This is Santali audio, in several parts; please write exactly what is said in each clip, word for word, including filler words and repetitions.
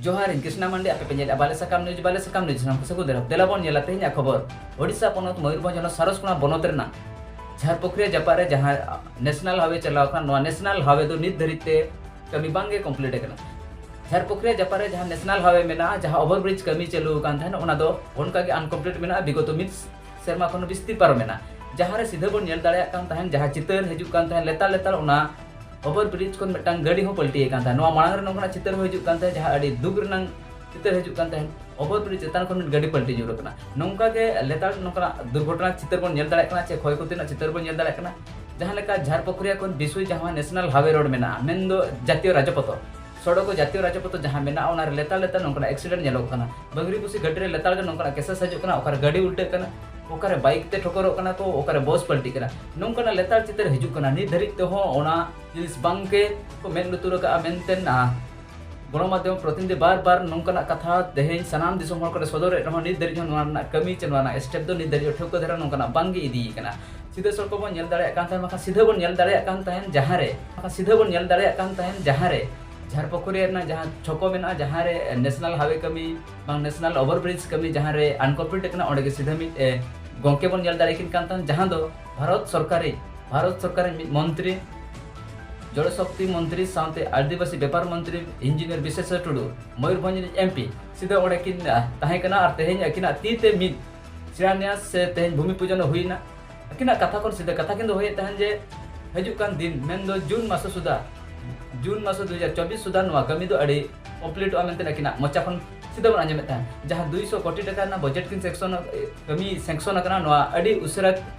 ᱡᱚᱦᱟᱨ, ᱤᱧ ᱠᱨᱤᱥᱱᱟ ᱢᱟᱱᱰᱤ, ᱟᱯᱮ ᱯᱮ ᱧᱮᱞᱮᱫᱼᱟ ᱵᱟᱞᱮ ᱥᱟᱠᱟᱢ ᱱᱤᱭᱩᱡᱽ, ᱵᱟᱞᱮ ᱥᱟᱠᱟᱢ ᱱᱤᱭᱩᱡᱽ᱾ ᱥᱟᱱᱟᱢ ᱠᱚ ᱥᱟᱹᱜᱩᱱ ᱫᱟᱨᱟᱢ᱾ ᱫᱮᱞᱟ ᱵᱚᱱ ᱧᱮᱞᱟ ᱛᱮᱦᱮᱧᱟᱜ ᱠᱷᱚᱵᱚᱨ᱾ ᱳᱰᱤᱥᱟ ᱯᱚᱱᱚᱛ ᱢᱚᱭᱩᱨᱵᱷᱚᱸᱡᱽ ᱦᱚᱱᱚᱛ ᱥᱟᱨᱚᱥᱠᱳᱱᱟ ᱵᱚᱱᱚᱛ ᱨᱮᱱᱟᱜ ᱡᱷᱟᱨᱯᱚᱠᱷᱨᱤᱭᱟ ᱡᱟᱯᱟᱜ ᱨᱮ ᱡᱟᱦᱟᱸ ᱱᱮᱥᱱᱟᱞ ᱦᱟᱭᱣᱮ ᱪᱟᱞᱟᱣ ᱠᱟᱱᱟ, ᱱᱚᱣᱟ ᱱᱮᱥᱱᱟᱞ ᱦᱟᱭᱣᱮ ᱫᱚ ᱱᱤᱛ ᱫᱷᱟᱹᱨᱤᱡ ᱛᱮ ᱠᱟᱹᱢᱤ ᱵᱟᱝ ᱜᱮ ᱠᱚᱢᱯᱞᱤᱴ ᱟᱠᱟᱱᱟ᱾ ᱡᱷᱟᱨᱯᱚᱠᱷᱨᱤᱭᱟ ᱡᱟᱯᱟᱜ ᱨᱮ ᱡᱟᱦᱟᱸ ᱱᱮᱥᱱᱟᱞ ᱦᱟᱭᱣᱮ ᱢᱮᱱᱟᱜᱼᱟ, ᱡᱟᱦᱟᱸ ᱳᱵᱷᱟᱨ ᱵᱨᱤᱡᱽ ᱠᱟᱹᱢᱤ ᱪᱟᱹᱞᱩ ᱟᱠᱟᱱ ᱛᱟᱦᱮᱱ, ᱚᱱᱟ ᱫᱚ ᱚᱱᱠᱟ ᱜᱮ ᱟᱱᱠᱚᱢᱯᱞᱤᱴ ᱢᱮᱱᱟᱜᱼᱟ᱾ ᱵᱤᱜᱚᱛᱚ ᱢᱤᱫ ᱥᱮᱨᱢᱟ ᱠᱷᱚᱱ ᱵᱤᱥᱛᱤ ᱯᱟᱨᱚᱢᱮᱱᱟ, ᱡᱟᱦᱟᱸ ᱨᱮ ᱥᱤᱫᱷᱟᱹ ᱵᱚᱱ ᱧᱮᱞ ᱫᱟᱲᱮᱭᱟᱜ ᱠᱟᱱ ᱛᱟᱦᱮᱸᱱ, ᱡᱟᱦᱟᱸ ᱪᱤᱛᱟᱹᱨ ᱦᱤᱡᱩᱜ ᱠᱟᱱ ᱛᱟᱦᱮᱸᱱ ᱞᱮᱛᱟᱲ ᱞᱮᱛᱟᱲ, ᱚᱱᱟ ᱳᱵᱷᱟᱨ ᱵᱨᱤᱡᱽ ᱠᱷᱚᱱ ᱢᱤᱫᱴᱟᱝ ᱜᱟᱹᱰᱤ ᱦᱚᱸ ᱯᱟᱞᱴᱤ ᱟᱠᱟᱱ ᱛᱟᱦᱮᱸᱱ᱾ ᱱᱚᱣᱟ ᱢᱟᱲᱟᱝ ᱨᱮ ᱱᱚᱝᱠᱟᱱᱟᱜ ᱪᱤᱛᱟᱹᱨ ᱦᱚᱸ ᱦᱤᱡᱩᱜ ᱠᱟᱱ ᱛᱟᱦᱮᱸᱱ, ᱡᱟᱦᱟᱸ ᱟᱹᱰᱤ ᱫᱩᱠ ᱨᱮᱱᱟᱜ ᱪᱤᱛᱟᱹᱨ ᱦᱤᱡᱩᱜ ᱠᱟᱱ ᱛᱟᱦᱮᱸᱱ, ᱳᱵᱷᱟᱨ ᱵᱨᱤᱡᱽ ᱪᱮᱛᱟᱱ ᱠᱷᱚᱱ ᱢᱤᱫ ᱜᱟᱹᱰᱤ ᱯᱟᱞᱴᱤ ᱧᱩᱨ ᱟᱠᱟᱱᱟ᱾ ᱱᱚᱝᱠᱟ ᱜᱮ ᱞᱮᱛᱟᱲ ᱱᱚᱝᱠᱟᱱᱟᱜ ᱫᱩᱨᱜᱷᱚᱴᱚᱱᱟ ᱪᱤᱛᱟᱹᱨ ᱵᱚᱱ ᱧᱮᱞ ᱫᱟᱲᱮᱭᱟᱜ ᱠᱟᱱᱟ, ᱪᱮ ᱠᱷᱚᱭ ᱠᱷᱚᱛᱤ ᱨᱮᱱᱟᱜ ᱪᱤᱛᱟᱹᱨ ᱵᱚᱱ ᱧᱮᱞ ᱫᱟᱲᱮᱭᱟᱜ ᱠᱟᱱᱟ᱾ ᱡᱟᱦᱟᱸ ᱞᱮᱠᱟ ᱡᱷᱟᱨᱯᱚᱠᱷᱨᱤᱭᱟ ᱠᱷᱚᱱ ᱵᱤᱥᱩᱭ ᱡᱟᱦᱟᱸ ᱱᱮᱥᱱᱟᱞ ᱦᱟᱭᱣᱮ ᱨᱳᱰ ᱢᱮᱱᱟᱜᱼᱟ, ᱢᱮᱱᱫᱚ ᱡᱟᱛᱤᱭᱚ ᱨᱟᱡᱽᱯᱚᱛᱷ, ᱥᱚᱲᱚᱠ ᱡᱟᱛᱤᱭᱚ ᱨᱟᱡᱽᱯᱚᱛᱷ ᱡᱟᱦᱟᱸ ᱢᱮᱱᱟᱜᱼᱟ, ᱚᱱᱟ ᱨᱮ ᱞᱮᱛᱟᱲ ᱞᱮᱛᱟᱲ ᱱᱚᱝᱠᱟᱱᱟᱜ ᱮᱠᱥᱤᱰᱮᱱᱴ ᱧᱮᱞᱚᱜ ᱠᱟᱱᱟ᱾ ᱵᱟᱝᱨᱤᱯᱩᱥᱤ ᱜᱷᱟᱹᱴᱤ ᱨᱮ ᱞᱮᱛᱟᱲ ᱜᱮ ᱱᱚᱝᱠᱟᱱᱟᱜ ᱠᱮᱥᱮᱥ ᱦᱤᱡᱩᱜ ᱠᱟᱱᱟ, ᱚᱠᱟᱨᱮ ᱜᱟᱹᱰᱤ ᱩᱞᱴᱟᱹᱜ ᱠᱟᱱᱟ, ᱚᱠᱟᱨᱮ ᱵᱟᱭᱤᱠ ᱛᱮ ᱴᱷᱚᱠᱚᱨᱚᱜ ᱠᱟᱱᱟ ᱠᱚ, ᱚᱠᱟᱨᱮ ᱵᱚᱥ ᱯᱟᱞᱴᱤᱜ ᱠᱟᱱᱟ᱾ ᱱᱚᱝᱠᱟᱱᱟᱜ ᱞᱮᱛᱟᱲ ᱪᱤᱛᱟᱹᱨ ᱦᱤᱡᱩᱜ ᱠᱟᱱᱟ᱾ ᱱᱤᱛ ᱫᱷᱟᱹᱨᱤᱡ ᱛᱮᱦᱚᱸ ᱚᱱᱟ ᱡᱤᱱᱤᱥ ᱵᱟᱝ ᱜᱮ ᱠᱚ ᱢᱮᱫ ᱞᱩᱛᱩᱨ ᱟᱠᱟᱫᱼᱟ ᱢᱮᱱᱛᱮ, ᱟᱸ, ᱜᱚᱱᱚᱢᱟᱫᱽᱫᱷᱚᱢ ᱯᱨᱚᱛᱤᱱᱤᱫᱷᱤ ᱵᱟᱨ ᱵᱟᱨ ᱱᱚᱝᱠᱟᱱᱟᱜ ᱠᱟᱛᱷᱟ ᱛᱮᱦᱮᱧ ᱥᱟᱱᱟᱢ ᱫᱤᱥᱚᱢ ᱦᱚᱲ ᱠᱚᱨᱮ ᱥᱚᱫᱚᱨᱮᱫ ᱨᱮᱦᱚᱸ, ᱱᱤᱛ ᱫᱷᱟᱹᱨᱤᱡ ᱦᱚᱸ ᱱᱚᱣᱟ ᱨᱮᱱᱟᱜ ᱠᱟᱹᱢᱤ ᱪᱮ ᱱᱚᱣᱟ ᱨᱮᱱᱟᱜ ᱥᱴᱮᱯ ᱫᱚ ᱱᱤᱛ ᱫᱷᱟᱹᱨᱤᱡ ᱦᱚᱸ ᱴᱷᱟᱹᱣᱠᱟᱹ ᱫᱷᱟᱨᱟ ᱱᱚᱝᱠᱟᱱᱟᱜ ᱵᱟᱝ ᱜᱮ ᱤᱫᱤ ᱟᱠᱟᱱᱟ᱾ ᱥᱤᱫᱷᱟᱹ ᱥᱚᱲᱠᱚ ᱵᱚᱱ ᱧᱮᱞ ᱫᱟᱲᱮᱭᱟᱜ ᱠᱟᱱ ᱛᱟᱦᱮᱸᱱ, ᱵᱟᱠᱷᱟᱱ ᱥᱤᱫᱷᱟᱹ ᱵᱚᱱ ᱧᱮᱞ ᱫᱟᱲᱮᱭᱟᱜ ᱠᱟᱱ ᱛᱟᱦᱮᱸᱱ ᱡᱟᱦᱟᱸ ᱨᱮ, ᱵᱟᱠᱷᱟᱱ ᱥᱤᱫᱷᱟᱹ ᱵᱚᱱ ᱧᱮᱞ ᱫᱟᱲᱮᱭᱟᱜ ᱠᱟᱱ ᱛᱟᱦᱮᱸᱱ ᱡᱟᱦᱟᱸ ᱨᱮ ᱡᱷᱟᱨᱯᱚᱠᱷᱨᱤᱭᱟ ᱨᱮᱱᱟᱜ ᱡᱟᱦᱟᱸ ᱪᱷᱚᱠᱚ ᱢᱮᱱᱟᱜᱼᱟ, ᱡᱟᱦᱟᱸ ᱨᱮ ᱱᱮᱥᱱᱟᱞ ᱦᱟᱭᱣᱮ ᱠᱟᱹᱢᱤ ᱵᱟᱝ ᱱᱮᱥᱱᱟᱞ ᱳᱵᱷᱟᱨ ᱵᱨᱤᱡᱽ ᱠᱟᱹᱢᱤ ᱡᱟᱦᱟᱸ ᱨᱮ ᱟᱱᱠᱚᱢᱯᱞᱤᱴ ᱟᱠᱟᱱᱟ, ᱚᱸᱰᱮ ᱜᱮ ᱥᱤᱫᱷᱟᱹ ᱢᱤᱫ, ᱮ, ᱜᱚᱝᱠᱮ ᱵᱚᱱ ᱧᱮᱞ ᱫᱟᱲᱮ ᱠᱤᱱ ᱠᱟᱱ ᱛᱟᱦᱮᱸᱱ, ᱡᱟᱦᱟᱸ ᱫᱚ ᱵᱷᱟᱨᱚᱛ ᱥᱚᱨᱠᱟᱨᱤ, ᱵᱷᱟᱨᱚᱛ ᱥᱚᱨᱠᱟᱨ ᱨᱮᱱ ᱢᱤᱫ ᱢᱚᱱᱛᱨᱤ, ᱡᱚᱲ ᱥᱚᱠᱛᱤ ᱢᱚᱱᱛᱨᱤ ᱥᱟᱶᱛᱮ ᱟᱹᱫᱤᱵᱟᱹᱥᱤ ᱵᱮᱯᱟᱨ ᱢᱚᱱᱛᱨᱤ ᱤᱧᱡᱤᱱᱤᱭᱟᱨ ᱵᱤᱥᱮᱥᱚᱨ ᱴᱩᱰᱩ ᱢᱚᱭᱩᱨᱵᱷᱚᱸᱡᱽ ᱨᱤᱱᱤᱡ ᱮᱢ ᱯᱤ ᱥᱤᱫᱷᱟᱹ ᱚᱸᱰᱮ ᱠᱤᱱ, ᱟ, ᱛᱟᱦᱮᱸ ᱠᱟᱱᱟ ᱟᱨ ᱛᱮᱦᱮᱧ ᱟᱹᱠᱤᱱᱟᱜ ᱛᱤ ᱛᱮ ᱢᱤᱫ ᱥᱤᱞᱟᱱᱭᱟᱥ ᱥᱮ ᱛᱮᱦᱮᱧ ᱵᱷᱩᱢᱤ ᱯᱩᱡᱚᱱ ᱦᱩᱭᱱᱟ᱾ ᱟᱹᱠᱤᱱᱟᱜ ᱠᱟᱛᱷᱟ ᱠᱷᱚᱱ ᱥᱤᱫᱷᱟᱹ ᱠᱟᱛᱷᱟ ᱠᱤᱱ ᱫᱚᱦᱚᱭᱮᱫ ᱛᱟᱦᱮᱸᱱ ᱡᱮ ᱦᱤᱡᱩᱜ ᱠᱟᱱ ᱫᱤᱱ, ᱢᱮᱱᱫᱚ ᱡᱩᱱ ᱢᱟᱥ ᱥᱩᱫᱷᱟ, ᱡᱩᱱ ᱢᱟᱥ ᱫᱩ ᱦᱟᱡᱟᱨ ᱪᱚᱵᱵᱤᱥ ᱥᱩᱫᱷᱟ ᱱᱚᱣᱟ ᱠᱟᱹᱢᱤ ᱫᱚ ᱟᱹᱰᱤ ᱠᱚᱢᱯᱞᱤᱴᱚᱜᱼᱟ ᱢᱮᱱᱛᱮ ᱟᱹᱠᱤᱱᱟᱜ ᱢᱚᱪᱟ ᱠᱷᱚᱱ ᱥᱤᱫᱷᱟᱹ ᱵᱚᱱ ᱟᱸᱡᱚᱢᱮᱫ ᱛᱟᱦᱮᱸᱱ᱾ ᱡᱟᱦᱟᱸ ᱫᱩᱭᱥᱚ ᱠᱳᱴᱤ ᱴᱟᱠᱟ ᱨᱮᱱᱟᱜ ᱵᱟᱡᱮᱴ ᱠᱤᱱ ᱥᱮᱝᱥᱚᱱ, ᱠᱟᱹᱢᱤ ᱥᱮᱝᱥᱚᱱ ᱟᱠᱟᱱᱟ, ᱱᱚᱣᱟ ᱟᱹᱰᱤ ᱩᱥᱟᱹᱨᱟ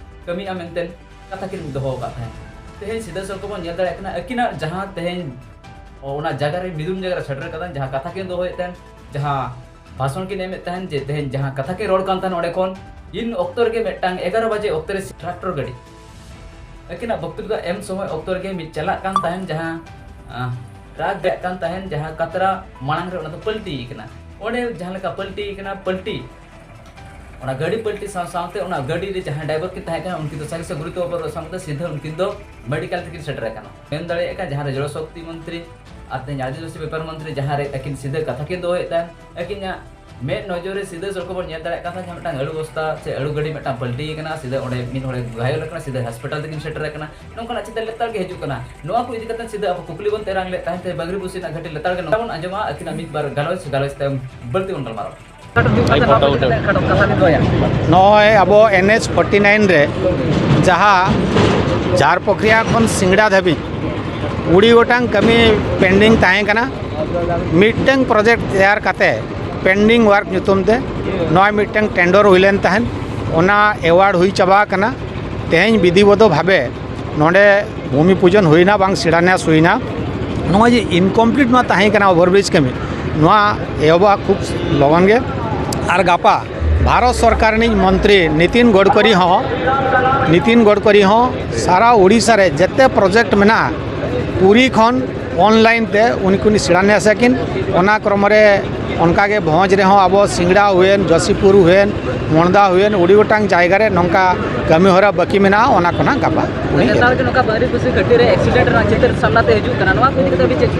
ᱠᱟᱹᱢᱤᱜᱼᱟ ᱢᱮᱱᱛᱮ ᱠᱟᱛᱷᱟ ᱠᱤᱱ ᱫᱚᱦᱚ ᱟᱠᱟᱫ ᱛᱟᱦᱮᱸᱱ᱾ ᱛᱮᱦᱮᱧ ᱥᱤᱫᱷᱟᱹ ᱥᱚᱲᱠᱚ ᱵᱚᱱ ᱧᱮᱞ ᱫᱟᱲᱮᱭᱟᱜ ᱠᱟᱱᱟ, ᱟᱹᱠᱤᱱᱟᱜ ᱡᱟᱦᱟᱸ ᱛᱮᱦᱮᱧ ᱚᱱᱟ ᱡᱟᱭᱜᱟ ᱨᱮ, ᱢᱤᱫᱩᱱ ᱡᱟᱭᱜᱟ ᱨᱮ ᱥᱮᱴᱮᱨ ᱠᱟᱛᱮ ᱡᱟᱦᱟᱸ ᱠᱟᱛᱷᱟ ᱠᱤᱱ ᱫᱚᱦᱚᱭᱮᱫ ᱛᱟᱦᱮᱸᱱ, ᱡᱟᱦᱟᱸ ᱵᱷᱟᱥᱚᱱ ᱠᱤᱱ ᱮᱢᱮᱫ ᱛᱟᱦᱮᱸᱱ, ᱡᱮ ᱛᱮᱦᱮᱧ ᱡᱟᱦᱟᱸ ᱠᱟᱛᱷᱟ ᱠᱤᱱ ᱨᱚᱲ ᱠᱟᱱ ᱛᱟᱦᱮᱸᱱ ᱚᱸᱰᱮ ᱠᱷᱚᱱ, ᱤᱱ ᱚᱠᱛᱚ ᱨᱮᱜᱮ ᱢᱤᱫᱴᱟᱝ ᱮᱜᱟᱨᱚ ᱵᱟᱡᱮ ᱚᱠᱛᱚ ᱨᱮ ᱴᱨᱟᱠᱴᱚᱨ ᱜᱟᱹᱰᱤ ᱟᱹᱠᱤᱱᱟᱜ ᱵᱚᱠᱛᱚᱵᱵᱚ ᱮᱢ ᱥᱚᱢᱚᱭ ᱚᱠᱛᱚ ᱨᱮᱜᱮ ᱢᱤᱫ ᱪᱟᱞᱟᱜ ᱠᱟᱱ ᱛᱟᱦᱮᱸᱱ ᱡᱟᱦᱟᱸ, ᱟᱸ, ᱴᱨᱟᱠ ᱜᱟᱹᱰᱤ ᱠᱟᱱ ᱛᱟᱦᱮᱸᱱ, ᱡᱟᱦᱟᱸ ᱠᱟᱛᱨᱟ ᱢᱟᱲᱟᱝ ᱨᱮ ᱚᱱᱟ ᱫᱚ ᱯᱟᱹᱞᱴᱤ ᱟᱠᱟᱱᱟ᱾ ᱚᱸᱰᱮ ᱡᱟᱦᱟᱸ ᱞᱮᱠᱟ ᱯᱟᱹᱞᱴᱤ ᱟᱠᱟᱱᱟ, ᱯᱟᱹᱞᱴᱤ, ᱚᱱᱟ ᱜᱟᱹᱰᱤ ᱯᱟᱹᱞᱴᱤ ᱥᱟᱶ ᱥᱟᱶᱛᱮ ᱚᱱᱟ ᱜᱟᱹᱰᱤ ᱨᱮ ᱡᱟᱦᱟᱸᱭ ᱰᱨᱟᱭᱵᱷᱟᱨ ᱠᱤᱱ ᱛᱟᱦᱮᱸ ᱠᱟᱱᱟ, ᱩᱱᱠᱤᱱ ᱫᱚ ᱥᱟᱸᱜᱮ ᱥᱮ ᱜᱩᱨᱩᱛᱚᱨ ᱚᱵᱚᱥᱛᱷᱟ ᱥᱟᱶᱛᱮ ᱥᱤᱫᱷᱟᱹ ᱩᱱᱠᱤᱱ ᱫᱚ ᱢᱮᱰᱤᱠᱮᱞ ᱛᱮᱠᱤᱱ ᱥᱮᱴᱮᱨ ᱟᱠᱟᱱᱟ᱾ ᱢᱮᱱ ᱫᱟᱲᱮᱭᱟᱜ ᱠᱟᱱᱟ, ᱡᱟᱦᱟᱸ ᱨᱮ ᱡᱚᱞ ᱥᱚᱠᱛᱤ ᱢᱚᱱᱛᱨᱤ ᱟᱨ ᱛᱮᱦᱮᱧ ᱟᱹᱫᱤᱵᱟᱹᱥᱤ ᱵᱮᱯᱟᱨ ᱢᱚᱱᱛᱨᱤ ᱡᱟᱦᱟᱸ ᱨᱮ ᱟᱹᱠᱤᱱ ᱥᱤᱫᱷᱟᱹ ᱠᱟᱛᱷᱟ ᱠᱤᱱ ᱫᱚᱦᱚᱭᱮᱫ ᱛᱟᱦᱮᱸᱫ, ᱟᱹᱠᱤᱱᱟᱜ ᱢᱮᱫ ᱱᱚᱡᱚᱨ ᱨᱮ ᱥᱤᱫᱷᱟᱹ ᱥᱚᱲᱠᱚ ᱵᱚᱱ ᱧᱮᱞ ᱫᱟᱲᱮᱭᱟᱜ ᱠᱟᱱ ᱛᱟᱦᱮᱸᱫ, ᱡᱟᱦᱟᱸ ᱢᱤᱫᱴᱟᱝ ᱟᱹᱞᱩ ᱵᱚᱥᱛᱟ ᱥᱮ ᱟᱹᱞᱩ ᱜᱟᱹᱰᱤ ᱢᱤᱫᱴᱟᱝ ᱯᱟᱞᱴᱤ ᱟᱠᱟᱱᱟ, ᱥᱤᱫᱷᱟᱹ ᱚᱸᱰᱮ ᱢᱤᱫ ᱦᱚᱲᱮ ᱜᱷᱟᱭᱚᱞ ᱟᱠᱟᱱᱟ, ᱥᱤᱫᱷᱟᱹ ᱦᱟᱥᱯᱟᱛᱟᱞ ᱛᱮᱠᱤᱱ ᱥᱮᱴᱮᱨ ᱟᱠᱟᱱᱟ᱾ ᱱᱚᱝᱠᱟᱱᱟᱜ ᱪᱤᱛᱟᱹᱨ ᱞᱮᱛᱟᱲ ᱜᱮ ᱦᱤᱡᱩᱜ ᱠᱟᱱᱟ᱾ ᱱᱚᱣᱟ ᱠᱚ ᱤᱫᱤ ᱠᱟᱛᱮ ᱥᱤᱫᱷᱟᱹ ᱟᱵᱚ ᱠᱩᱠᱞᱤ ᱵᱚᱱ ᱛᱮᱨᱟᱝ ᱞᱮᱫ ᱛᱟᱦᱮᱸᱫ, ᱛᱮ ᱵᱟᱜᱽᱨᱤ ᱯᱩᱥᱤ ᱨᱮᱱᱟᱜ ᱜᱷᱟᱹᱴᱤ ᱞᱮᱛᱟᱲ ᱜᱮ ᱱᱚᱝᱠᱟ ᱵᱚᱱ ᱟᱸᱡᱚᱢᱟ᱾ ᱟᱹᱠᱤᱱᱟᱜ ᱢᱤᱫ ᱵᱟᱨ ᱜᱟᱞᱚᱪ, ᱜᱟᱞᱚᱪ ᱛᱟᱭᱚᱢ ᱵᱟᱹᱲᱛᱤ ᱵᱚᱱ ᱜᱟᱞᱢᱟᱨᱟᱣᱟ᱾ ᱱᱚᱜᱼᱚᱭ ᱟᱵᱚ ᱮᱱ ᱮᱭᱤᱪ ᱯᱷᱳᱨᱴᱤ ᱱᱟᱭᱤᱱ ᱨᱮ ᱡᱟᱦᱟᱸ ᱡᱷᱟᱨᱯᱚᱠᱨᱤᱭᱟ ᱠᱷᱚᱱ ᱥᱤᱝᱲᱟ ᱫᱷᱟᱹᱵᱤᱡ ᱠᱩᱲᱤ ᱜᱚᱴᱟᱝ ᱠᱟᱹᱢᱤ ᱯᱮᱱᱰᱤᱝ ᱛᱟᱦᱮᱸ ᱠᱟᱱᱟ, ᱢᱤᱫᱴᱟᱝ ᱯᱨᱚᱡᱮᱠᱴ ᱛᱮᱭᱟᱨ ᱠᱟᱛᱮ ᱯᱮᱱᱰᱤᱝ ᱣᱟᱨᱠ ᱧᱩᱛᱩᱢ ᱛᱮ ᱱᱚᱣᱟ ᱢᱤᱫᱴᱟᱝ ᱴᱮᱱᱰᱚᱨ ᱦᱩᱭ ᱞᱮᱱ ᱛᱟᱦᱮᱸᱫ, ᱚᱱᱟ ᱮᱣᱟᱨᱰ ᱦᱩᱭ ᱪᱟᱵᱟ ᱟᱠᱟᱱᱟ᱾ ᱛᱮᱦᱮᱧ ᱵᱤᱫᱷᱤᱵᱚᱫᱷᱚ ᱵᱷᱟᱵᱮ ᱱᱚᱰᱮ ᱵᱷᱩᱢᱤ ᱯᱩᱡᱚᱱ ᱦᱩᱭᱱᱟ, ᱵᱟᱝ ᱥᱤᱞᱟᱱᱭᱟᱥ ᱦᱩᱭᱱᱟ᱾ ᱱᱚᱜᱼᱚᱭ ᱡᱮ ᱤᱱᱠᱚᱢᱯᱞᱤᱴ ᱱᱚᱣᱟ ᱛᱟᱦᱮᱸ ᱠᱟᱱᱟ ᱳᱵᱷᱟᱨᱵᱨᱤᱡᱽ ᱠᱟᱹᱢᱤ, ᱱᱚᱣᱟ ᱮᱦᱚᱵᱚᱜᱼᱟ ᱠᱷᱩᱵ ᱞᱚᱜᱚᱱ ᱜᱮ᱾ ᱟᱨ ᱜᱟᱯᱟ ᱵᱷᱟᱨᱚᱛ ᱥᱚᱨᱠᱟᱨ ᱨᱤᱱᱤᱡ ᱢᱚᱱᱛᱨᱤ ᱱᱤᱛᱤᱱ ᱜᱚᱰᱠᱚᱨᱤ ᱦᱚᱸ, ᱱᱤᱛᱤᱱ ᱜᱚᱰᱠᱚᱨᱤ ᱦᱚᱸ ᱥᱟᱨᱟ ᱳᱰᱤᱥᱟ ᱨᱮ ᱡᱮᱛᱮ ᱯᱨᱚᱡᱮᱠᱴ ᱢᱮᱱᱟᱜᱼᱟ, ᱯᱩᱨᱤ ᱠᱷᱚᱱ ᱚᱱᱞᱟᱭᱤᱱ ᱛᱮ ᱩᱱᱠᱤᱱ ᱥᱤᱞᱟᱱᱭᱟᱥ ᱟᱹᱠᱤᱱ᱾ ᱚᱱᱟ ᱠᱨᱚᱢ ᱨᱮ ᱚᱱᱠᱟᱜᱮ ᱵᱷᱚᱸᱡᱽ ᱨᱮᱦᱚᱸ ᱟᱵᱚ ᱥᱤᱝᱲᱟ ᱦᱩᱭᱮᱱ, ᱡᱚᱥᱤᱯᱩᱨ ᱦᱩᱭᱮᱱ, ᱢᱚᱲᱫᱟ ᱦᱩᱭᱮᱱ, ᱟᱹᱰᱤ ᱜᱚᱴᱟᱝ ᱡᱟᱭᱜᱟ ᱨᱮ ᱱᱚᱝᱠᱟ ᱠᱟᱹᱢᱤ ᱦᱚᱨᱟ ᱵᱟᱹᱠᱤ ᱢᱮᱱᱟᱜᱼᱟ, ᱚᱱᱟ ᱠᱚ ᱱᱟᱜ ᱜᱟᱯᱟ᱾ ᱱᱮᱛᱟᱨ ᱜᱮ ᱱᱚᱝᱠᱟ ᱵᱟᱹᱨᱤ ᱠᱩᱥᱤ ᱜᱷᱟᱹᱴᱤ ᱨᱮ ᱮᱠᱥᱤᱰᱮᱱᱴ ᱨᱮᱱᱟᱜ ᱪᱤᱛᱟᱹᱨ ᱥᱟᱢᱱᱟ ᱛᱮ ᱦᱤᱡᱩᱜ ᱠᱟᱱᱟ, ᱱᱚᱣᱟ ᱠᱚ ᱤᱫᱤ ᱠᱟᱛᱮ ᱟᱹᱵᱤᱱ ᱪᱮᱫ?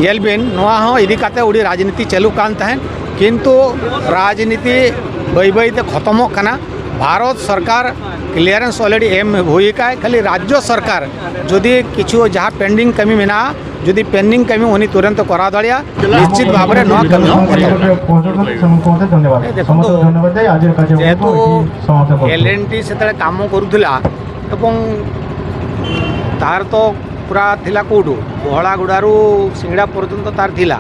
ᱧᱮᱞ ᱵᱤᱱ, ᱱᱚᱣᱟ ᱦᱚᱸ ᱤᱫᱤ ᱠᱟᱛᱮ ᱟᱹᱰᱤ ᱨᱟᱡᱽᱱᱤᱛᱤ ᱪᱟᱹᱞᱩᱜ ᱠᱟᱱ ᱛᱟᱦᱮᱸᱫ, ᱠᱤᱱᱛᱩ ᱨᱟᱡᱽᱱᱤᱛᱤ ᱵᱟᱹᱭ ᱵᱟᱹᱭ ᱛᱮ ᱠᱷᱚᱛᱚᱢᱚᱜ ᱠᱟᱱᱟ᱾ ᱵᱷᱟᱨᱚᱛ ᱥᱚᱨᱠᱟᱨ ᱠᱞᱤᱭᱟᱨᱮᱱᱥ ᱚᱞᱨᱮᱰᱤ ᱮᱢ ᱦᱩᱭ ᱟᱠᱟᱫ, ᱠᱷᱟᱹᱞᱤ ᱨᱟᱡᱽᱡᱚ ᱥᱚᱨᱠᱟᱨ ᱡᱩᱫᱤ ᱠᱤᱪᱷᱩ ᱡᱟᱦᱟᱸ ᱯᱮᱱᱰᱤᱝ ᱠᱟᱹᱢᱤ ᱢᱮᱱᱟᱜᱼᱟ, ᱡᱩᱫᱤ ᱯᱮᱱᱰᱤᱝ ᱠᱟᱹᱢᱤ ᱩᱱᱤ ᱛᱩᱨᱟᱱᱛ ᱠᱚᱨᱟᱣ ᱫᱟᱲᱮᱭᱟᱜᱼᱟ, ᱱᱤᱥᱪᱤᱛ ᱵᱷᱟᱵᱽ ᱨᱮ ᱱᱚᱣᱟ ᱠᱟᱹᱢᱤ ᱦᱚᱸ ᱮᱛᱚᱦᱚᱵ ᱫᱟᱲᱮᱭᱟᱜᱼᱟ᱾ ᱮ, ᱫᱮᱠᱷᱚᱱᱛᱚ, ᱡᱮᱦᱮᱛᱩ ᱮᱞ ᱮᱱ ᱴᱤ ᱥᱮᱛᱮ ᱠᱟᱢᱚ ᱠᱚᱨᱩ ᱛᱷᱤᱞᱟ, ᱮᱵᱚᱝ ତାର ତ ପୁରା ଥିଲା କୋଉଠୁ, ବହଳାଗୁଡ଼ାରୁ ସିଙ୍ଗଡ଼ା ପର୍ଯ୍ୟନ୍ତ ତାର ଥିଲା,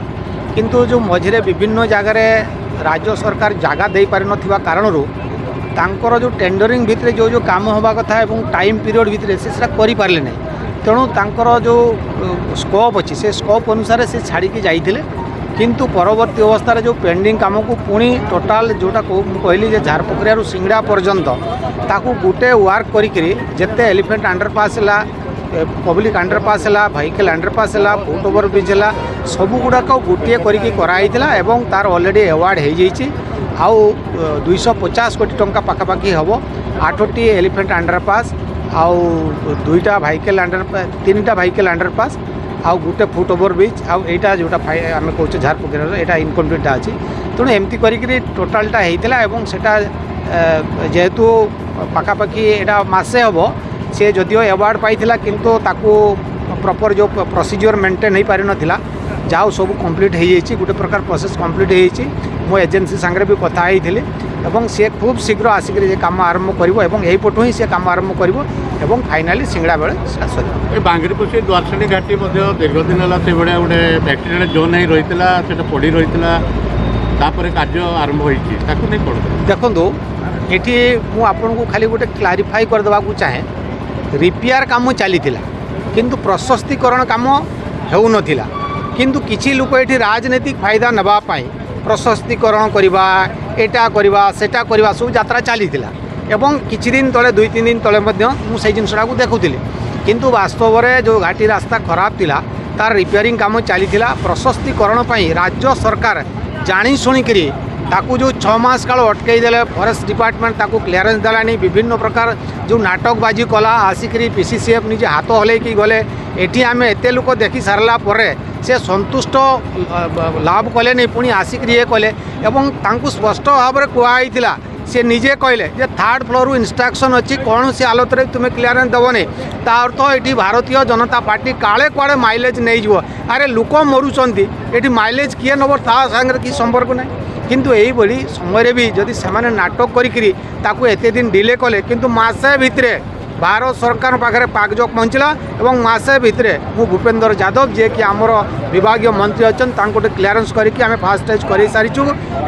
କିନ୍ତୁ ଯେଉଁ ମଝିରେ ବିଭିନ୍ନ ଜାଗାରେ ରାଜ୍ୟ ସରକାର ଜାଗା ଦେଇପାରିନଥିବା କାରଣରୁ ତାଙ୍କର ଯେଉଁ ଟେଣ୍ଡରିଂ ଭିତରେ ଯେଉଁ ଯେଉଁ କାମ ହେବା କଥା ଏବଂ ଟାଇମ୍ ପିରିୟଡ଼ ଭିତରେ ସେ ସେଟା କରିପାରିଲେ ନାହିଁ। ତେଣୁ ତାଙ୍କର ଯେଉଁ, ଅ, ସ୍କୋପ୍ ଅଛି, ସେ ସ୍କୋପ୍ ଅନୁସାରେ ସେ ଛାଡ଼ିକି ଯାଇଥିଲେ। କିନ୍ତୁ ପରବର୍ତ୍ତୀ ଅବସ୍ଥାରେ ଯେଉଁ ପେଣ୍ଡିଂ କାମକୁ ପୁଣି ଟୋଟାଲ୍ ଯେଉଁଟା କହୁ-, ମୁଁ କହିଲି ଯେ ଝାରପୋଖରିଆରୁ ସିଙ୍ଗଡ଼ା ପର୍ଯ୍ୟନ୍ତ ତାକୁ ଗୋଟେ ୱାର୍କ କରିକିରି ଯେତେ ଏଲିଫେଣ୍ଟ ଆଣ୍ଡରପାସ୍ ହେଲା, ଏ, ପବ୍ଲିକ ଆଣ୍ଡରପାସ୍ ହେଲା, ଭେହିକଲ ଆଣ୍ଡରପାସ୍ ହେଲା, ଫୁଟ ଓଭର ବ୍ରିଜ୍ ହେଲା, ସବୁଗୁଡ଼ାକ ଗୋଟିଏ କରିକି କରାହେଇଥିଲା ଏବଂ ତାର ଅଲରେଡ଼ି ଆୱାର୍ଡ଼ ହେଇଯାଇଛି। ଆଉ, ଅ, ଦୁଇଶହ ପଚାଶ କୋଟି ଟଙ୍କା ପାଖାପାଖି ହେବ। ଆଠଟି ଏଲିଫେଣ୍ଟ ଆଣ୍ଡରପାସ୍, ଆଉ ଦୁଇଟା ଭେହିକଲ ଆଣ୍ଡରପା-, ତିନିଟା ଭେହିକଲ ଆଣ୍ଡରପାସ୍ ଆଉ ଗୋଟେ ଫୁଟ ଓଭର ବ୍ରିଜ୍, ଆଉ ଏଇଟା ଯେଉଁଟା ଫାଇ-, ଆମେ କହୁଛେ ଝାରପକେରାର, ଏଇଟା ଇନକମ୍ପ୍ଲିଟ୍ଟା ଅଛି। ତେଣୁ ଏମିତି କରିକିରି ଟୋଟାଲ୍ଟା ହେଇଥିଲା ଏବଂ ସେଟା, ଏ, ଯେହେତୁ ପାଖାପାଖି ଏଇଟା ମାସେ ହେବ, ସେ ଯଦିଓ ଆୱାର୍ଡ଼ ପାଇଥିଲା, କିନ୍ତୁ ତାକୁ ପ୍ରପର୍ ଯେଉଁ ପ୍ରୋସିଜିଓର ମେଣ୍ଟେନ୍ ହେଇପାରିନଥିଲା। ଯାହା ହଉ, ସବୁ କମ୍ପ୍ଲିଟ୍ ହେଇଯାଇଛି, ଗୋଟେ ପ୍ରକାର ପ୍ରୋସେସ୍ କମ୍ପ୍ଲିଟ୍ ହେଇଯାଇଛି। ମୁଁ ଏଜେନ୍ସି ସାଙ୍ଗରେ ବି କଥା ହେଇଥିଲି ଏବଂ ସିଏ ଖୁବ୍ ଶୀଘ୍ର ଆସିକରି ଯେ କାମ ଆରମ୍ଭ କରିବ ଏବଂ ଏହିପଟୁ ହିଁ ସେ କାମ ଆରମ୍ଭ କରିବ ଏବଂ ଫାଇନାଲି ସିଙ୍ଗଡ଼ା ବେଳେ ଶେଷ ହେବ। ଏ ବାଙ୍ଗିରିପୋଷି ଦ୍ୱାରଶିଣୀ ଘାଟି ମଧ୍ୟ ଦୀର୍ଘ ଦିନ ହେଲା ସେଭଳିଆ ଗୋଟେ ଆକ୍ସିଡେଣ୍ଟ ଜୋନ୍ ହେଇ ରହିଥିଲା, ସେଟା ପଡ଼ି ରହିଥିଲା, ତାପରେ କାର୍ଯ୍ୟ ଆରମ୍ଭ ହେଇଛି, ତାକୁ ନେଇ କ'ଣ? ଦେଖନ୍ତୁ, ଏଠି ମୁଁ ଆପଣଙ୍କୁ ଖାଲି ଗୋଟେ କ୍ଲାରିଫାଇ କରିଦେବାକୁ ଚାହେଁ, ରିପେୟାର କାମ ଚାଲିଥିଲା, କିନ୍ତୁ ପ୍ରଶସ୍ତିକରଣ କାମ ହେଉନଥିଲା। କିନ୍ତୁ କିଛି ଲୋକ ଏଠି ରାଜନୈତିକ ଫାଇଦା ନେବା ପାଇଁ ପ୍ରଶସ୍ତିକରଣ କରିବା, ଏଟା କରିବା, ସେଟା କରିବା, ସବୁ ଯାତ୍ରା ଚାଲିଥିଲା। ଏବଂ କିଛି ଦିନ ତଳେ, ଦୁଇ ତିନି ଦିନ ତଳେ ମଧ୍ୟ ମୁଁ ସେଇ ଜିନିଷଟାକୁ ଦେଖୁଥିଲି। କିନ୍ତୁ ବାସ୍ତବରେ ଯେଉଁ ଘାଟି ରାସ୍ତା ଖରାପ ଥିଲା, ତାର ରିପେୟାରିଂ କାମ ଚାଲିଥିଲା। ପ୍ରଶସ୍ତିକରଣ ପାଇଁ ରାଜ୍ୟ ସରକାର ଜାଣି ଶୁଣିକିରି ତାକୁ ଯେଉଁ ଛଅ ମାସ କାଳ ଅଟକେଇ ଦେଲେ, ଫରେଷ୍ଟ ଡିପାର୍ଟମେଣ୍ଟ ତାକୁ କ୍ଲିୟରେନ୍ସ ଦେଲାନି। ବିଭିନ୍ନ ପ୍ରକାର ଯେଉଁ ନାଟକବାଜି କଲା, ଆସିକିରି ପି ସି ସି ଏଫ୍ ନିଜେ ହାତ ହଲେଇକି ଗଲେ। ଏଠି ଆମେ ଏତେ ଲୋକ ଦେଖି ସାରିଲା ପରେ ସେ ସନ୍ତୁଷ୍ଟ, ଅ, ଲାଭ କଲେନି, ପୁଣି ଆସିକିରି ଇଏ କଲେ। ଏବଂ ତାଙ୍କୁ ସ୍ପଷ୍ଟ ଭାବରେ କୁହାହେଇଥିଲା, ସେ ନିଜେ କହିଲେ ଯେ ଥାର୍ଡ ଫ୍ଲୋରରୁ ଇନଷ୍ଟ୍ରକ୍ସନ୍ ଅଛି, କୌଣସି ହାଲତରେ ତୁମେ କ୍ଲିୟରେନ୍ସ ଦେବନି। ତା ଅର୍ଥ ଏଠି ଭାରତୀୟ ଜନତା ପାର୍ଟି କାଳେ କୁଆଡ଼େ ମାଇଲେଜ୍ ନେଇଯିବ। ଆରେ, ଲୋକ ମରୁଛନ୍ତି, ଏଠି ମାଇଲେଜ୍ କିଏ ନେବ, ତା ସାଙ୍ଗରେ କିଛି ସମ୍ପର୍କ ନାହିଁ। କିନ୍ତୁ ଏଇଭଳି ସମୟରେ ବି ଯଦି ସେମାନେ ନାଟକ କରିକିରି ତାକୁ ଏତେ ଦିନ ଡିଲେ କଲେ, କିନ୍ତୁ ମାସେ ଭିତରେ ଭାରତ ସରକାରଙ୍କ ପାଖରେ କାଗଜ ପହଞ୍ଚିଲା ଏବଂ ମାସେ ଭିତରେ ମୁଁ ଭୂପେନ୍ଦ୍ର ଯାଦବ, ଯିଏକି ଆମର ବିଭାଗୀୟ ମନ୍ତ୍ରୀ ଅଛନ୍ତି, ତାଙ୍କୁ ଗୋଟେ କ୍ଲିୟରେନ୍ସ କରିକି ଆମେ ଫାଷ୍ଟ ଟ୍ରାକ୍ କରି ସାରିଛୁ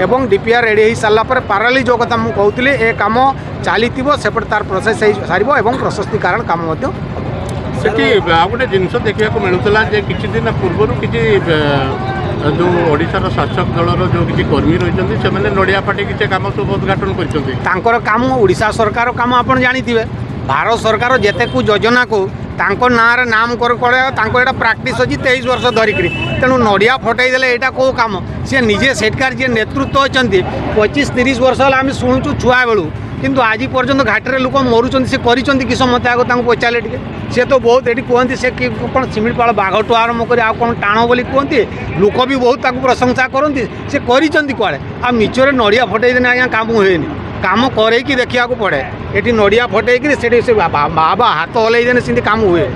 ଏବଂ ଡି ପି ଆର୍ ରେଡ଼ି ହେଇସାରିଲା ପରେ ପାରାଲି ଯେଉଁ କଥା ମୁଁ କହୁଥିଲି, ଏ କାମ ଚାଲିଥିବ, ସେପଟେ ତାର ପ୍ରୋସେସ୍ ହେଇ ସାରିବ ଏବଂ ପ୍ରଶସ୍ତିକରଣ କାମ ମଧ୍ୟ। ସେଠି ଆଉ ଗୋଟେ ଜିନିଷ ଦେଖିବାକୁ ମିଳୁଥିଲା ଯେ କିଛି ଦିନ ପୂର୍ବରୁ କିଛି, ଅ, ଯେଉଁ ଓଡ଼ିଶାର ଶାସକ ଦଳର ଯେଉଁ କିଛି କର୍ମୀ ରହିଛନ୍ତି, ସେମାନେ ନଡ଼ିଆ ଫାଟି କିଛି କାମ ସବୁ ଉଦ୍ଘାଟନ କରିଛନ୍ତି। ତାଙ୍କର କାମ, ଓଡ଼ିଶା ସରକାର କାମ ଆପଣ ଜାଣିଥିବେ, ଭାରତ ସରକାର ଯେତେକୁ ଯୋଜନାକୁ ତାଙ୍କ ନାଁରେ ନାମ କର କରେ ତାଙ୍କର ଏଇଟା ପ୍ରାକ୍ଟିସ୍ ଅଛି ତେଇଶ ବର୍ଷ ଧରିକିରି। ତେଣୁ ନଡ଼ିଆ ଫଟେଇ ଦେଲେ ଏଇଟା କୋଉ କାମ? ସେ ନିଜେ ସେଠିକାର ଯିଏ ନେତୃତ୍ୱ ଅଛନ୍ତି, ପଚିଶ ତିରିଶ ବର୍ଷ ହେଲା ଆମେ ଶୁଣୁଛୁ ଛୁଆବେଳୁ, କିନ୍ତୁ ଆଜି ପର୍ଯ୍ୟନ୍ତ ଘାଟରେ ଲୋକ ମରୁଛନ୍ତି। ସେ କରିଛନ୍ତି କିସ? ମୋତେ ଆଗ ତାଙ୍କୁ ପଚାରିଲେ ଟିକେ। ସେ ତ ବହୁତ ଏଠି କୁହନ୍ତି, ସେ କି କ'ଣ ଶିମିଳିପାଳ ବାଘଠୁ ଆରମ୍ଭ କରି ଆଉ କ'ଣ ଟାଣ ବୋଲି କୁହନ୍ତି। ଲୋକ ବି ବହୁତ ତାକୁ ପ୍ରଶଂସା କରନ୍ତି। ସେ କରିଛନ୍ତି କୁଆଡ଼େ? ଆଉ ମିଛରେ ନଡ଼ିଆ ଫଟେଇ ଦେଲେ ଆଜ୍ଞା କାମ ହୁଏନି। କାମ କରେଇକି ଦେଖିବାକୁ ପଡ଼େ। ଏଠି ନଡ଼ିଆ ଫଟେଇକିରି ସେଠି ସେ ବାବା, ବାବା ହାତ ହଲେଇ ଦେଲେ ସେମିତି କାମ ହୁଏ।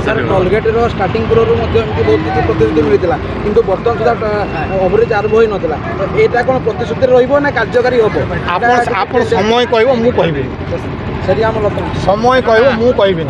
ସାର୍, ଟୋଲଗେଟ୍ର ଷ୍ଟାର୍ଟିଂ ପୂର୍ବରୁ ମଧ୍ୟ ଏମିତି ବହୁତ କିଛି ପ୍ରତିଶ୍ରୁତି ମିଳିଥିଲା, କିନ୍ତୁ ବର୍ତ୍ତମାନ ସୁଦ୍ଧା ଟ- ଓଭରବ୍ରିଜ୍ ଆରମ୍ଭ ହୋଇନଥିଲା। ତ ଏଇଟା କ'ଣ ପ୍ରତିଶ୍ରୁତିରେ ରହିବ ନା କାର୍ଯ୍ୟକାରୀ ହେବ? ଆପଣ ଆପଣ ସମୟ କହିବ, ମୁଁ କହିବିନି। ସେଠି ଆମର ସମୟ କହିବ, ମୁଁ କହିବିନି।